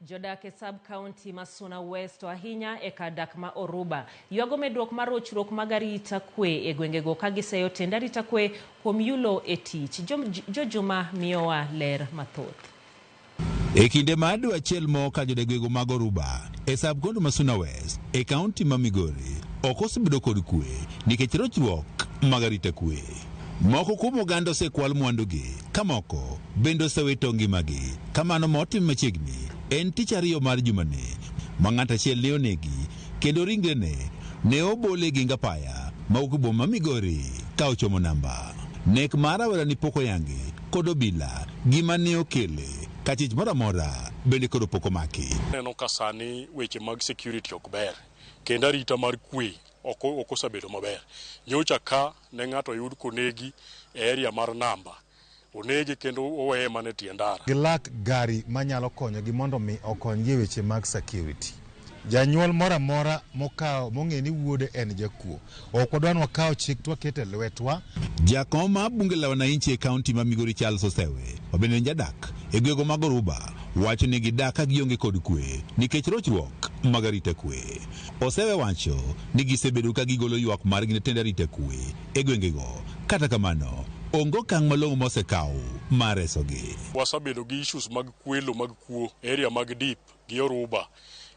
Jodak e sub-county ma Suna West to ahinya e kar dak ma Oruba ywago medruok mar rochruok mag arita kwe e gwengego ka giseyo tend arita kwe kuom yulo e tich. Jojuma miyowa ler mathoth. E kinde mar dwe achiel moka jodegwego mag Oruba e sub-county ma Suna West e kaunti ma Migori ok osebedo kod kwe nikech rochruok mag arita kwe. Moko kuom oganda osekwal mwandugi ka moko bende osewito ngimagi. Kamano motim machiegni en tich ariyo mar jumani ma ng'ato achiel ne onegi kendo ringrene ne obole gi ngapaya mawuok e boma ma Migori ka ochomo namba. Nek mar rawerani pok oyangi kod obila gima ne okele ka chich moro amora bende koro pok omaki. Aneno ka sani weche mag security ok ber kendo arita mar kwe ok osebedo maber. Nyocha ka ne ng'ato oyud konegi e area mar namba, onege kendo oweye mana e tie ndara. Gilak gari manyalo konyogi mondo mi okonygi e weche mag security. Janyuol moro amora mokawo mong'e ni wuode en jakuo, ok wadwa ni wakaw chik to waketo e lwetwa. Jakom mar bunge la wananchi e kaunti ma Migori Charles Osewe, ma bende en jadak e gwego mag Oruba, wacho ni gidak ka gionge kod kwe nikech rochruok mag arita kwe. Osewe wacho ni gisebedo ka gigolo ywak margi ne tend arita kwe e gwengego. Kata kamano, onge okang' malong'o mosekaw mar resogi. Wasebedo gi issues mag kwelo mag kuo e area mag Dip gi Oruba.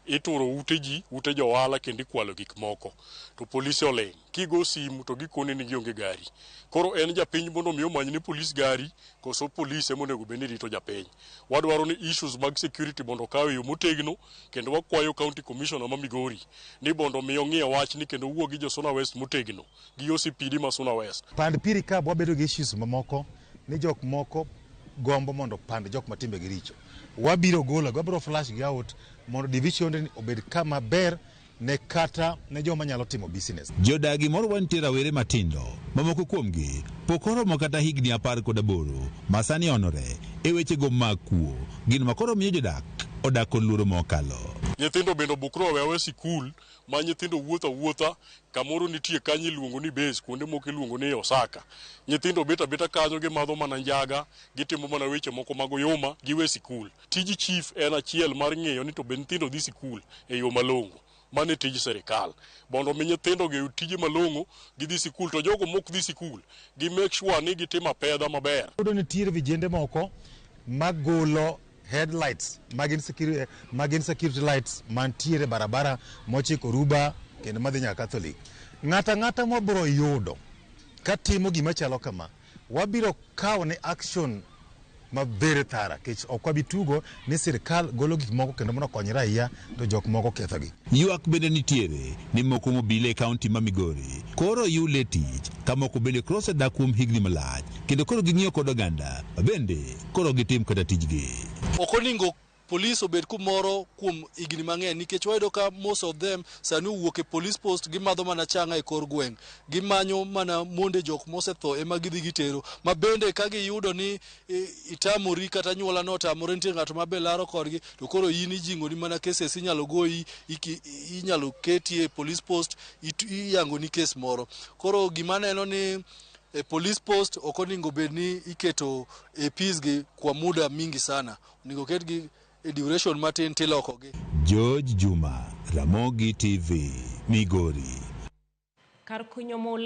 Ituro ute ji, ute jo ohala kendo ikwalo gik moko. To polise oling'. Kigo simu to gikoni ni gionge gari. Koro en japiny mondo mi omany ne polis gari koso polis ema onego bed ni rito japiny. Wadwaro ni issues mag security mondo okaw e yo motegno kendo wakwayo county commissioner ma Migori ni mondo mi ong'iye wachni kendo owuo gi jo Suna West motegno gi OCPD ma Suna West. Pand piri ka wabedo gi issues mamoko ni jok moko gombo mondo pand jok matimbegi richo. Wabiro golo, wabiro flush gi out mondo division ni obed kama ber ne kata ne joma nyalo timo business. Jodagi moro nitie rawere matindo ma moko kuomgi pok oromo kata higni 18 ma sani onore e wechego mag kuo, gino ma koro miyo jodak odak kod luoro mokalo. Nyithindo bende obukre owe aweya sikul ma nyithindo wuotho awuotha kamoro nitie kanyo iluongo ni base kuonde moko iluongo ni Osaka. Nyithindo bet abeta kanyo gimadho mana njaga, gitimo mana weche moko mag oyuma, giwe sikul. Tij chief en achiel mar ng'iyo ni to be nyithindo dhi sikul e yo malong'o. Mano e tij sirikal. Mondo mi nyithindo gi oyud tije malong'o, gidhi sikul to jogo mok dhi sikul, gi make sure ni gitimo apedha maber. Yudo nitiere vijende moko magolo headlights magin security lights mantiere barabara mochiko Oruba kendo madhi nyaka Catholic. Ng'ata ng'ata mwabiro yudo katimo gima chalo kama, wabiro kawo ne action ma very thorough kech ok wabi tugo ni sirikal golo gik moko kendo mondo okony raia to jok moko kethogi. Ywak bende nitiere ni moko mobile e kaunti ma Migori koro yule tich ka moko bende koro osedak kuom higni malach kendo koro ging'iyo kod oganda ma bende koro gitim kata tijgi. Ok oningo police obed kumoro kuom higni mang'eny nikech wayudo ka most of them sani owuok e police post, gimadho mana chang'a e kor gweng', gimanyo mana monde jok mosetho ema gidhi gitero, ma bende ka giyudo ni itamori kata anyuola no otamore, nitie ng'ato ma be laro kodgi, to koro in ijing'oni mana cases, inyalo goyi, inyalo keti e police post, iyangoni kes moro. Koro gima aneno ni e police post ok oningo bed ni iketo APs gi kwa muda mingi sana, oningo ketgi e duration matin tilokogi. George Juma, Ramogi TV, Migori. Kar kunyo mula.